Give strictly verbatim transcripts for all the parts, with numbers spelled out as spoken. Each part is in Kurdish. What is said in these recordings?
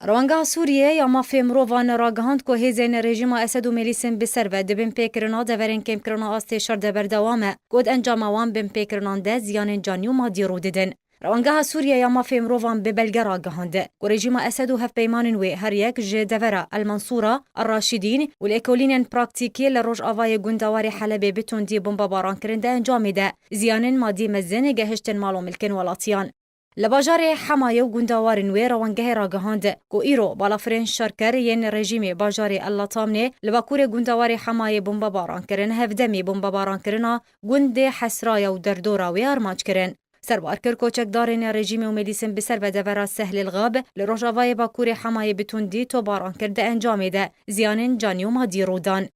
Rewangeha Sûriyê ya mafê mirovan ragihand ku hêzên rejîma Esed û Mêlîsên bi ser ve di bin pêkirina deverên kêmkirina astê şer de berdewam e, ku di encama wan binpêkirinan de ziyanên canî û madî rû didin. Rewangeha Sûriyê ya mafê mirovan bi belge ragihand ku rejîma Esed û hevpeymanên wê her yek ji devera El Mansûra, El Raşîdîn û lêkolînên praktîkî li rojavayê gundewarê Helebê bi tundî bombebaran kirin di encamê de ziyanên madî mezin gehiştin mal û milkên welatiyan. Li bajarê Hemayê û gundewarên wê rewangehê ragihand ku îro balafirên şerker yên rejîmê bajarê El Latamnê li bakurê gundewarê Hemayê bombebaran kirin, hevdemî bombebaran kirina gundê Hesraya û derdora wê armanc kirin. Serbar kir ku çekdarên rejîmê û Mêlîsên bi ser ve devera Sehlêl Xab li rojavayê bakurê Hemayê bi tundî tobaran kir, di encamê de ziyanên canî û madî rû dan.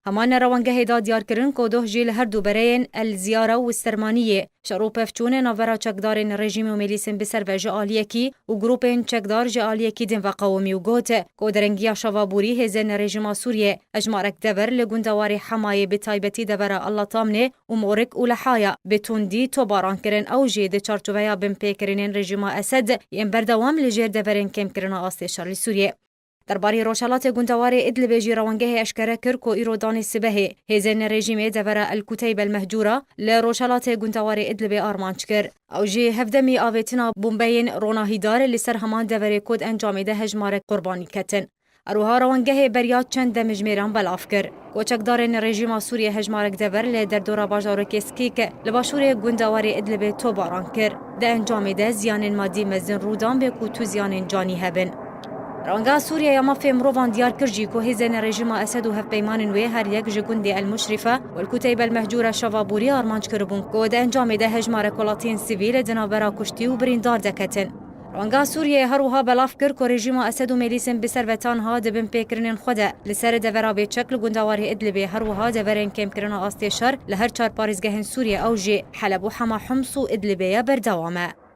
Heman rewangehê da diyar kirin ku doh jî li her du bereyên El Ziyara û Sermaniyê şer û pevçûnê navbera çekdarên rejîmê û Mêlîsên bi ser ve ji aliyekî û grûpên çekdar ji aliyekî din veqewimî û got ku derengiya şeva borî hêzên rejîma Sûriyê hejmarek dever li gundewarê Hemayê, bi taybetî devera Allatamnê û Morik û Lehaya bi tundî tobaran kirin, ew jî di çarçoveya binpêkirinên rejîma Esed yên berdewam li jêr deverên kêmkirina astê şer li Sûriyê. Derbarê Rojhelatê gundewarê Idlibê jî rewangehê eşkere kir ku îro danê sibehê hêzên rejîmê devera El Kuteyb El Mehcûra li rojhelatê gundewarê Idlibê armanc kir. Ew jî hevdemî avêtina bombeyên ronahîdar li ser heman deverê ku di encamê de hejmarek qurbanî ketin. Her wiha rewangehê beriya çend demjimêran belav kir. Koçekdarên rejîma Sûriyê hejmarek dever li derdora bajarokê Skîk li başûrê gundewarê Idlibê tobaran kir. Di encamê de ziyanên madî mezin rû dan bê ku tu ziyanên canî hebin. Rewanga Sûriye ya mafê mirovan diyar kir jî ku hêzên rejîma Esed û hevpeymanên wê her yek ji gundê El Muşrîfe û El Kuteyb El Mehcûre şeva borî armanc kiribûn ku di encamê de hejmarek welatiyên sivîl di navbera kuştî û birîndar de ketin. Rewanga Sûriyeyê her wiha belav kir ku rejîma Esed û Mêlîsên bi ser ve tanha di bin pêkirinên xwe de li ser devera bêçek li gundewarê Idlibê, her wiha deverên kêmkirina astê şer li her çar parêzgehên Sûriyê, ew jî Heleb û Hema, Homs û Idlibê ye, berdewam e.